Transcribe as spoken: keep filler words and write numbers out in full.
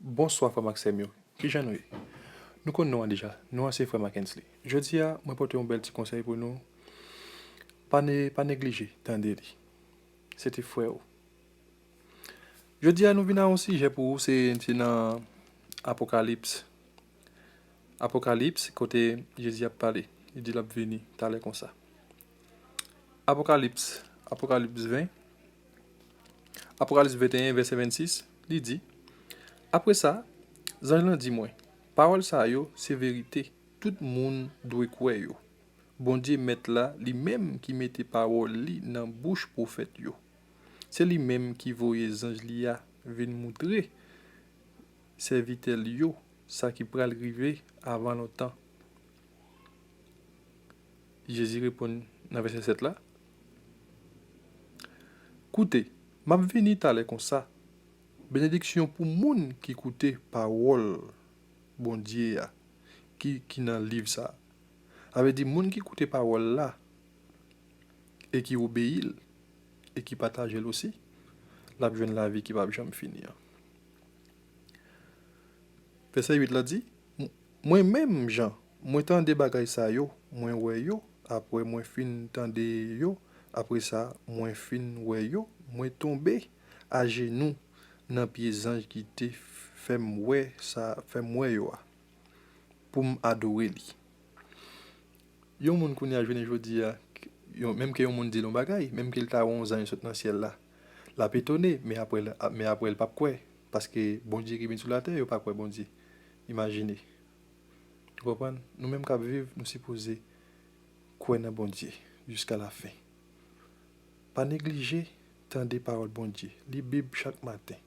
Bonswa frè m ak sè m yo. Kijan nou ye? Nou konn non an deja. Non an se frè Mackensley. Jodi a, mwen pote yon bèl ti konsèy pou nou. Pa ne, pa neglije tande li. Se te frè w. Jodi a, nou vin a yon sijè pou ou, se, se nan Apokalips. Apokalips, kote Jezi ap pale. Li di l ap vini talè konsa. Apokalips, Apokalips ven, Apokalips venteyen, vèsè vennsis, li di, apre sa, zanj lan di mwen, pawòl sa yo se verite, tout moun dwe kwè yo. Bondye Mèt la, li menm ki mete pawòl li nan bouch pwofèt yo, se li menm ki voye zanj li a vin moutre sèvitè l yo sa ki pral rive avan lontan. Jezi reponn nan vèsè sèt la, koute, m ap vini talè konsa. Benediksyon pou moun ki koute pawòl Bondye a, ki, ki nan liv sa a. Sa vle di, moun ki koute pawòl la e ki obeyi l e ki pataje l osi, l ap jwenn lavi ki p ap janm fini an. Vèsè uit la di, mwen menm, Jan, mwen tande bagay sa yo, mwen wè yo, apre mwen fin tande yo, apre sa, mwen fin wè yo, mwen tonbe ajenou nan pye zanj ki te fè m wè sa, fè m wè yo a, pou m adore li. Yon moun kounye a jounen jodi a, menm ke yon moun di l yon bagay, menm ke l ta wè yon zanj sot nan syèl la, l ap etone, men apre, men apre l p ap kwè, paske Bondye ki vin sou latè, yo pa kwè Bondye. Imajine. Ou konprann? Nou menm k ap viv, nou sipoze kwè nan Bondye jiska lafen. Pa neglije tande pawòl Bondye. Li Bib chak maten.